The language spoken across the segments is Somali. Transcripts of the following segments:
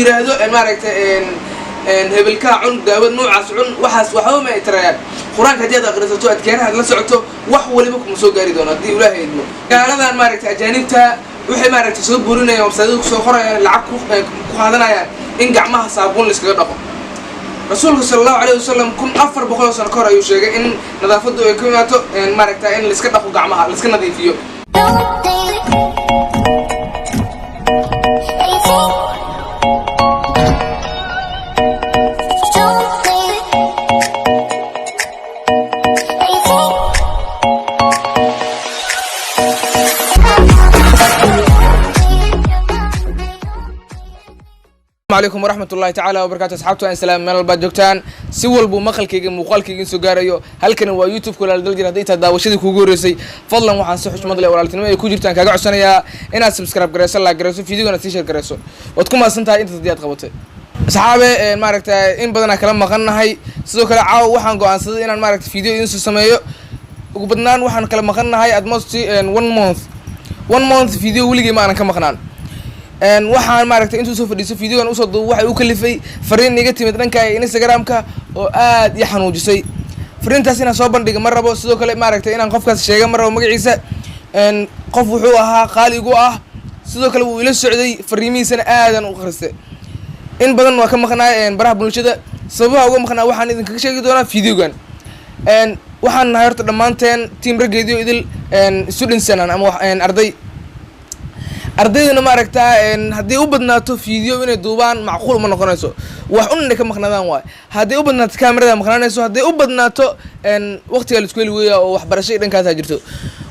Yidhaahdo maaragtay hebelkaa cun, daawad noocaas cun, waxaas waxba ma ay tarayaan. Qur-aanka haddii aad akhrisato, adkeeraha aad la socoto, wax waliba kuma soo gaari doono haddii Ilaahay idmo. Gaaladan maaragtay ajaanibta waxay maaragtay soo burinayaan, website kusoo qorayaan, lacag ku qaadanayaan in gacmaha saabuun la iskaga dhaqo. Rasuulka sala Allahu alayhi wasalam 1400 sano ka hor ayuu sheegay in nadaafaddu ay ku imaato maaragta in laiska dhaqo gacmaha, laiska nadiifiyo. Don't think anything. Don't think anything. Alaykum waraxmat ullahi tacaala wabarakatu. Asxaabtu aan salaam, meel walbaad joogtaan, si walbuu maqalkayga muuqaalkayga soo gaarayo. Halkani waa YouTube Walaal Daljir. Hadday tahay daawashadii kuugu horreysay, fadlan waxaan si xushmad leh, walaaltinimo ay ku jirtaan kaaga codsanayaa inaad subscribe garayso, like garayso, videogana sii share garayso. Waad ku mahadsan tahay intaas haddii aad qabatay. Asxaabe, maaragta in badanaa kala maqannahay. Sidoo kale caawa waxaan go-aansaday inaan maaragta video idiin soo sameeyo. Ugu badnaan waxaan kala maqannahay at most one month. One month video weligay ma aanan ka maqnaan. Waxaan maaragtay intuu soo fadhiiso videogan usoo duubo, waxay u kalifay fariin iga timid dhanka Instagram-ka oo aad ii xanuujisay. Fariintaas inaan soo bandhiga ma rabo. Sidoo kale maaragtay inaan qofkaas sheega ma rabo magaciisa. Qof wuxuu ahaa qaali igu ah. Sidoo kale wuu ila socday, fariimihiisana aadan u akhristay. In badan waa ka maqnaay baraha bulshada. Sababaha uga maqnaa waxaan idinkaga sheegi doonaa videogan. Waxaan nahay horta dhammaanteen team raggeediyo idil studentsanan ama arday. Ardaydana maaragtaa haddii u badnaato video inay duubaan macquul ma noqonayso, wax un inay ka maqnaadaan waay. Haddii u badnaato kamerada maqnaanayso, haddii u badnaato waqtiga la isku heli weeya oo waxbarasho iyo dhankaasaa jirto.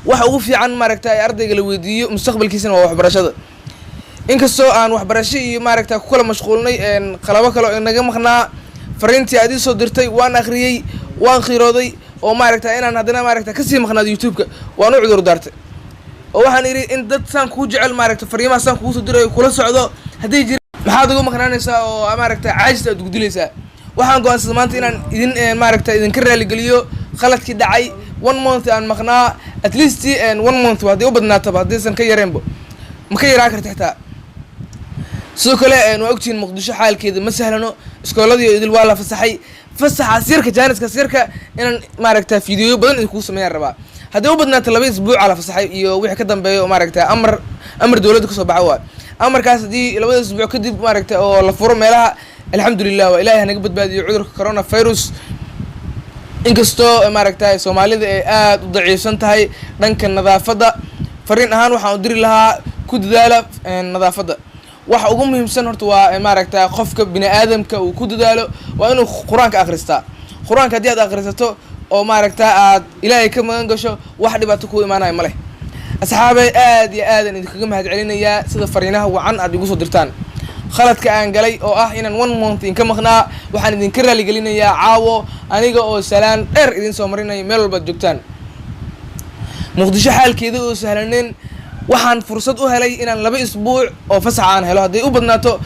Waxa ugu fiican maaragta ardayga la weydiiyo mustaqbalkiisana waa waxbarashada. Inkastoo aan waxbarasho iyo maaragta ku kala mashquulnay qalabo kale oo inaga maqnaa, fariintii aad ii soo dirtay waan akhriyey, waan khiirooday oo maaragta inaan haddana maaragta kasii maqnaado YouTube-ka waan u cudur daartay, oo waxaan idhi in dad saan kuu jecel maaragta fariimaha saan kugu soo dirayo kula socdo hadday jira, maxaad uga maqnaanaysaa oo maaragta caajista aad ugudilaysaa? Waxaan go-aansaday maanta inaan idin maaragta idinka raaligeliyo khaladkii dhacay one month aan maqnaa. At least one month hadday u badnaataba, haddaysan ka yareenba, ma ka yaraa karta xitaa. Sidoo kale waa ogtihiin Muqdisho xaalkeeda ma sahlano. Iskooladii idil waa la fasaxay. Fasaxaas yarka, jaaniskaas yarka, inaan maaragta fiidiyoyo badan idinkugu sameeyaan rabaa. Haddii u badnaata 2 isbuuca la fasaxay iyo wixii ka dambeeya oo maaragta amar dowladda kasoo baxa waay amarkaas. Haddii labada isbuuc kadib maaragta oo la furo meelaha, alxamdulilah, waa Ilahay hanaga badbaadiyo cudurka corona virus. Inkastoo maaragta Soomaalida ay aada u daciifsan tahay dhanka nadaafadda, fariin ahaan waxaan u diri lahaa ku dadaala nadaafadda. Waxa ugu muhiimsan horta waa maaragta qofka bini aadamka uu ku dadaalo waa inuu Qur-aanka akhristaa. Qur-aanka haddii aad akhrisato oo maaragta aad Ilaahay ka magan gasho, wax dhibaato ku imaanaya ma leh. Asxaabay, aad iyo aadan idinkaga mahad celinayaa sida fariinaha wacan aad igu soo dirtaan. Khaladka aan galay oo ah inaan one month idinka maqnaa, waxaan idinka raaligelinayaa caawo, aniga oo salaan dheer idin soo marinayo meel walbaad joogtaan. Muqdisho xaalkeeda oo sahlaneyn, waxaan fursad u helay inaan 2 isbuuc oo fasax aan helo. Hadday u badnaato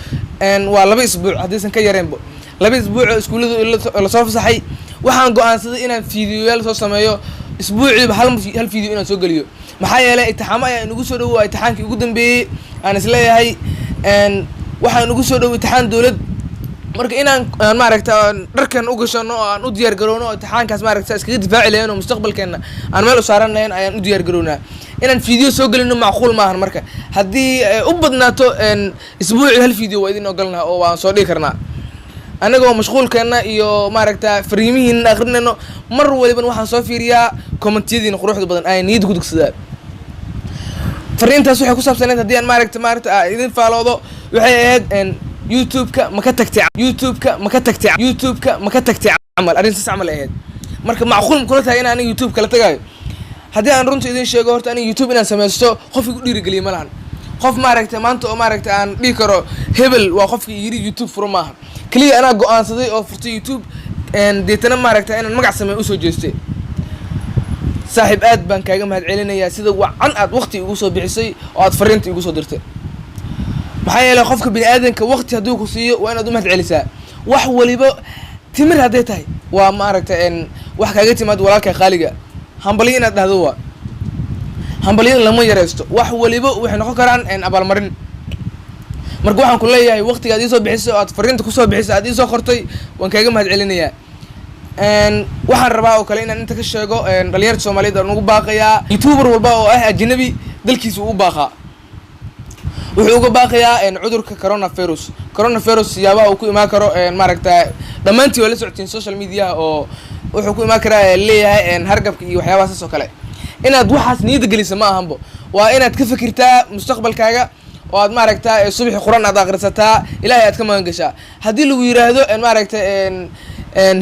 waa 2 isbuuc, haddaysan ka yareenbo 2 isbuuc oo iskuullada lasoo fasaxay. Waxaan go-aansaday inaan fiidiyoyaal soo sameeyo, isbuuciiba hal video inaan soo geliyo. Maxaa yeelay imtixaamo ayaa inagu soo dhowo. Imtixaankii ugu dambeeyey aan isleeyahay waxaa inagu soo dhowo imtixaan dowlad. Marka inaan aan maaragta aan dharkan u gashano oo aan u diyaar garowno oo imtixaankaas maaragta iskaga difaaci lahayn oo mustaqbalkeena aan meel u saaran lahayn ayaan u diyaar garownaa. Inaan video soo gelino macquul maahan. Marka haddii u badnaato isbuucii hal video waa idin ogolnaha oo waan soo dhigi karnaa, anagoo mashquulkeena iyo maaragta fariimihiina akrinayno. Mar walibana waxaan soo fiiriyaa commentiyadiina quruxda badan, ayaan niyadda ku dugsadaa. Fariintaas waxay ku saabsaneyd, haddii aan maaragta idin faaloodo, waxay ahayd YouTube-ka ma ka tagtay, YouTube-ka ma ka tagtay, YouTube-ka ma ka tagtay camal, arrintaas camal ay ahayd. Marka macquul ma kula tahay in aniga YouTube kala tagayo? Haddii aan runta idin sheego, horta aniga YouTube inaan sameysto qof igu dhiirigeliya ma lahan. Qof maaragta maanta oo maaragta aan dhihi karo hebel waa qofkii yiri YouTube furo maaha. Keliya anaa go-aansaday oo furtay YouTube, deetana maaragta inaan magac sameeyo usoo jeestay. Saaxiib, aad baan kaaga mahad celinayaa sida wacan aad waqti igu soo bixisay oo aad fariinta igu soo dirtay. Maxaa yeelay qofka bini aadanka waqti hadduu ku siiyo waa inaad u mahad celisaa. Wax waliba timir hadday tahay, waa maaragta wax kaaga timaad walaalka qaaliga, hambalyo inaad dhahdo. Waa hambalyada lama yareysto. Wax waliba waxay noqon karaan abaalmarin. Marka waxaan ku leeyahay, waqtiga aad iisoo bixisay oo aad fariinta kusoo bixisay, aad iisoo qortay, waan kaaga mahad celinayaa. Waxaan rabaa oo kale inaan inta ka sheego dhalinyarta Soomaaliyeed aan ugu baaqayaa. YouTuber walba oo ah ajnabi dalkiisa uu u baaqaa, wuxuu uga baaqayaa cudurka coronavirus. Coronavirus siyaabaha uu ku imaan karo, maaragta, dhammaantii waa la socotiin social mediaha, oo wuxuu ku imaan karaa leeyahay hargabka iyo waxyaabaha saas oo kale. Inaad waxaas niyadda gelisa ma ahanbo, waa inaad ka fikirtaa mustaqbalkaaga oo aad, maaragta, subaxi Qur-aan aad akhrisataa, Ilaahay aad ka magan gashaa. Haddii lagu yiraahdo, maaragta,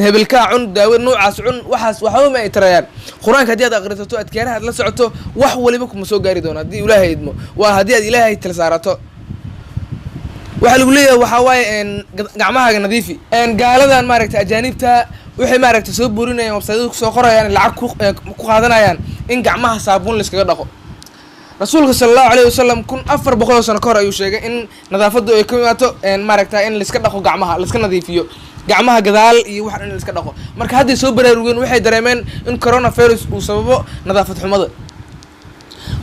hebelkaa cun, daawo noocaas cun, waxaas waxba ma ay tarayaan. Qur-aanka haddii aad akhrisato, adkaaraha aad la socoto, wax waliba kuma soo gaari doono haddii Ilaahay idmo. Waa haddii aad Ilaahay tala saarato. Waxaa lagu leeyahay waxaa waaye gacmahaaga nadiifi. Gaaladan, maaragta, ajaanibta waxay, maaragta, soo burinayaan, websaydyada kusoo qorayaan, lacag ku qaadanayaan in gacmaha saabuun laiskaga dhaqo. Rasuulka sala Allahu alayhi wasalam 1400 oo sano ka hor ayuu sheegay in nadaafaddu ay ka imaato, maaragta, in laiska dhaqo gacmaha, laiska nadiifiyo gacmaha gadaal iyo wax dhan in laiska dhaqo. Marka hadday soo baraarugeen, waxay dareemeen in coronavirus uu sababo nadaafad xumada.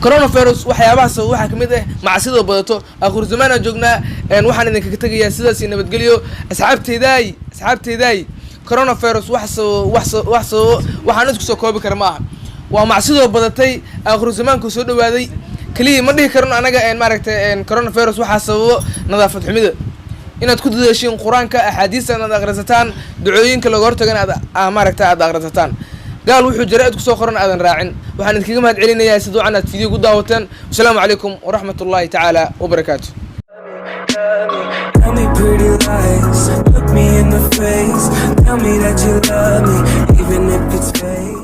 Coronavirus waxyaabaha sababa waxaa kamid ah macsidoo badato. Aakhiru zamaan aan joognaa. Waxaan idinkaga tegayaa sidaas iyo nabadgelyo, asxaabteydaay, asxaabteydaay. Coronavirus wax sababo, wax sababo waxaan isku soo koobi kara ma aha. Waa macsidoo badatay, aakhiru zamaanku soo dhawaaday. Keliya ma dhihi karno anaga, maaragtay, coronavirus waxaa sababo nadaafad xumida. Inaad ku dadaashiin Qur-aanka, axaadiista inaad akhrisataan, ducooyinka looga hortagana aad, maaragta, aad akhrisataan. Gaal wuxuu jaraa'id kusoo qoran aadan raacin. Waxaan idinkaga mahad celinayaa si duucan aad video ku daawateen. Wasalaamu calaykum waraxmat ullahi tacaala wabarakaatu. Tell me pretty lies, look me in the face. Tell me that you love me, even if it's fake.